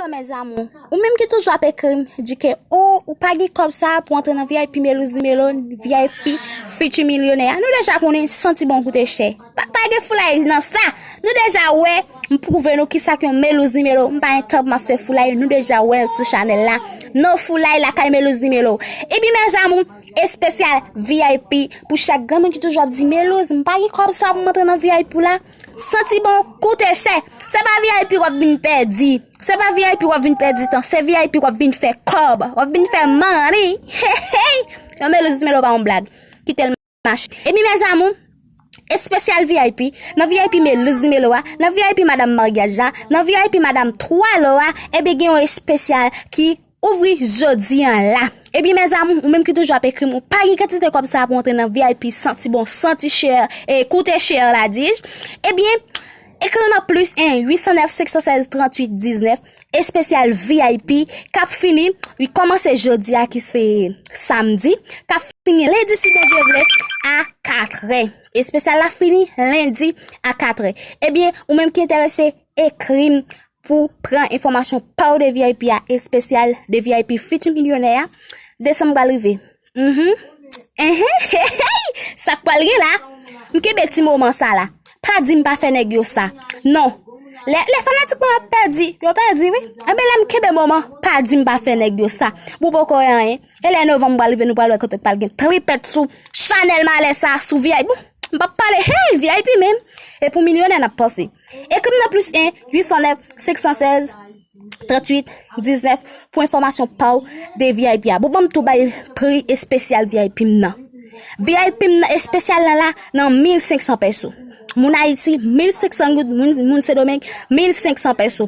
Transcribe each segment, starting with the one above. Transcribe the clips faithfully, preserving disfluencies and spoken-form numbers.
Mes amours, ou menm ki toujou ap ekri m, di ke, oh, ou pa gen kòb sa pou antre nan V I P Melouz Melo, V I P Futur Millionnaire. Nou deja konnen santi bon koute chè. Pa, pa gen foulay nan sa. Nou deja wè, m pwouve nou kisa k yon Melouz Melo. M pa gen tan pou m ap fè foulay, nou deja wè l sou chanèl la. No foulay lakay Melouz Melo. Ebyen, mes amours, espesyal V I P pou chak granmoun ki toujou ap di, Melouz, m pa gen kòb sa pou m antre nan V I P la. Santi bon, koute chè. Se pa V I P w ap vin pèdi. Se pa V I P w ap vin pèdi tan. Se V I P w ap vin fè kòb. W ap vin fè money. Hey, hey. Yon Melouz Melo pa yon blag. Kite l mache. Ebyen, mes amours, espesyal V I P, nan V I P Melouz Melo a, nan V I P Madanm Maryaj la, nan V I P Madanm Twa Lo a, ebyen, gen yon espesyal ki ouvri jodi an la. Ebyen, mes amours, ou menm ki toujou ap ekri m, ou pa gen kantite kòb sa pou antre nan V I P santi bon, santi chè, e koute chè la, dis. Ebyen, ekri nan plis en uit san nèf senk san sèz tranntuit diznèf, espesyal V I P, k ap fini, li kòmanse jodi a ki se samdi, k ap fini lendi si Bondye vle, a katrè. Espesyal la fini lendi a katrè. Ebyen, ou menm ki enterese, ekri m pou pran enfòmasyon pa w de V I P a, espesyal de V I P Futur Millionnaire a. Desanm pral rive. Mhm. Enhen. Sa k pral gen la? M kenbe ti moman sa la. Pa di m pa fè nèg yo sa. Non. Lè, lè fanatik mwen ap pèdi, yo pèdi wi. Enben, lè m kenbe moman, pa di m pa fè nèg yo sa. Bon, poko anyen. E lè novanm pral rive, nou pral wè kote pral gen tripèt sou chanèl malè sa, sou V I P. Bon, m p ap pale, hey, V I P menm. E pou milyonè n ap panse. Ekri m nan plis en uit san nèf senk san sèz tranntuit diznèf pou enfòmasyon pa w de V I P a. Bon, ban m tou bay pri espesyal V I P m nan. V I P m nan espesyal lan la, nan mil senk san pèso. Moun Ayiti, mil senk san goud, moun, moun Sendomeng, mil senk san pèso.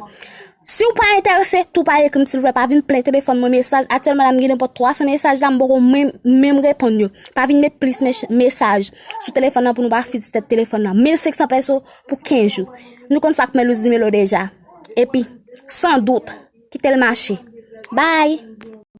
Si w pa enterese, tou pa ekri m, silvouplè, pa vin plen telefòn mwen mesaj. Aktyèlman la, m gen nenpòt twa san mesaj la, m poko menm, menm reponn yo. Pa vin met plis mes-, mesaj sou telefòn nan pou nou pa fiti tèt telefòn nan. Mil senk san pèso pou kenz jou. Nou konn sa k Melouz Melo deja. Epi, san dout, kite l mache. Bye!